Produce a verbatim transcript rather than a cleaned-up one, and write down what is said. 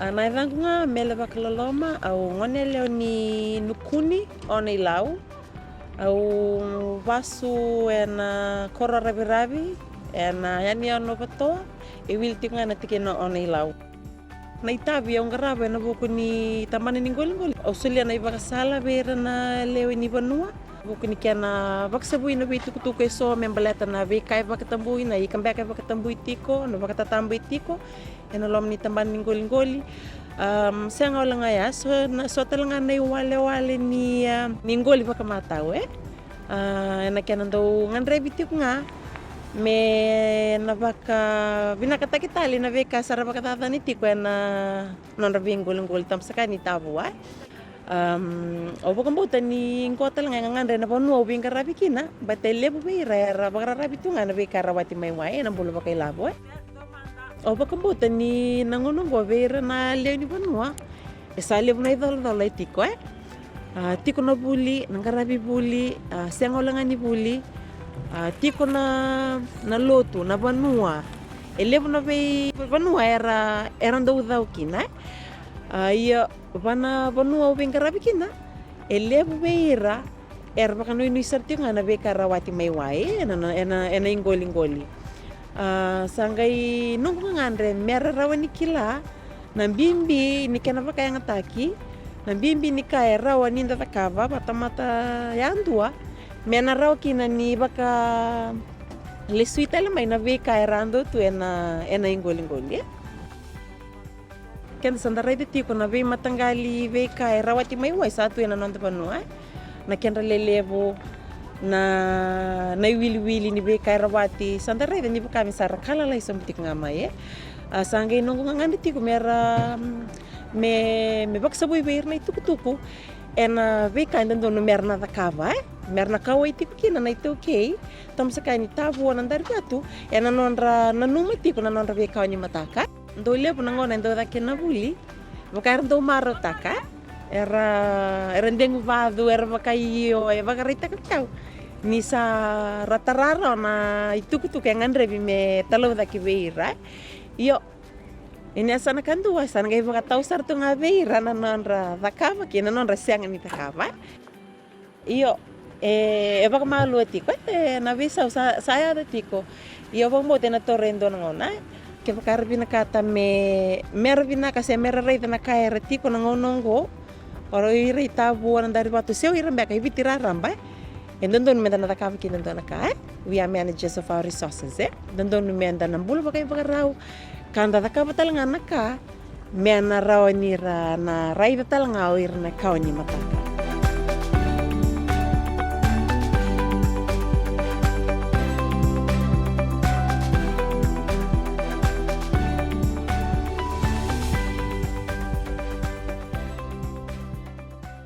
Na yacaqu ga Mele Vakaloloma, au gone yalewa ni Nukuni, Ono-i-Lau. Au vasu ena koro Raviravi, ena yanuyanu o Vatoa, e wili tiko ga ena tikina o Ono-i-Lau. Na itavi au qarava ena vuku ni tabana ni qoliqoli, au solia na ivakasala vei ira na lewe ni vanua, vuku ni kena vakasavuina vei tukutuku eso me baleta na veika e vakatabui, na ika beka e vakatabui tiko, na vakatatabui tiko ena loma ni tabana ni qoliqoli. Am, sega wale ga ya, so, na, so tale ga na iwalewale ni, a, ni qoli vakamatau, e. A, ena kena dau gadrevi tiko ga me na vakavinakataki tale na veika sa ra vakacacani tiko ena nodra veiqoliqoli, tabu saka ni tavua, e. Am, au vakabauta ni qo tale ga e gagadre na vanua au veiqaravi kina, baleta e levu vei ira era vakararavi tu ga na veika e rawati mai wai ena bula vakailavo, e. Au vakabauta ni na gauna oqo vei ira na lewe ni vanua e sa levu na icolacola e tiko, e. A, tiko na vuli, na qaravi vuli, a, sega wale ga ni vuli, a, tiko na, na lotu, na vanua. E levu na veivanua era, era dau cau kina, e. A, ia, va na vanua au veiqaravi kina, e levu vei ira era vakanuinui sara tiko ga na veika e rawati mai wai ena, ena, ena iqoliqoli. A, sa qai noqu gagadre me ra rawa ni kila na bibi ni kena vakayagataki, na bibi ni ka e rawa ni da cakava vakatamata yadua, me na rawa kina ni vakalesui tale mai na veika era dau tu ena, ena iqoliqoli, e. Keda sa da raica tiko na veimataqali veika e rawati mai wai sa tu ena noda vanua, e. Na kedra lelevu, na, na iwiliwili ni veika e rawati, sa da raica ni vaka me sa ra ka lalai sobu tiko ga mai, e. A, sa qai noqu gagadre tiko me ra, me, me vakasavui vei ira na itukutuku ena veika e dodonu me ra na cakava, e. Me ra na kauwai tiko kina na iTaukei, tabu saka ni tavua na Darivatu ena nodra nanuma tiko na nodra veikawa ni mataka. Dau levu na gauna e dau caka kina na vuli, vaka era dau marautaka, era, era degu vacu, era vakaio, e vakaraitaka tiko ni sa ra tara rawa na itukutuku e gadrevi me talaucaki vei ira. Io, ia ni sa na ka dua, sa na qai vakatau sara tu ga vei ira na nodra cakava kei na nodra sega ni cakava. Io, e, e vakamalua tiko, e, na veisau sa, sa yaco tiko. Io, vakabauta ena taura e dua na gauna, e. Kevaka era vinakata me, me ra vinaka se me ra raica na ka era tiko na gauna oqo, o ira i Tavua, na Darivatu, se o ira beka i Viti raraba, e. E dodonu me da na cakava kina e dua na ka, e. We are managers of our resources, e. Dodonu me da na bula vakaivakarau, ka da cakava tale ga na ka me na rawa ni ra na raica tale ga o ira na kawa ni mataka.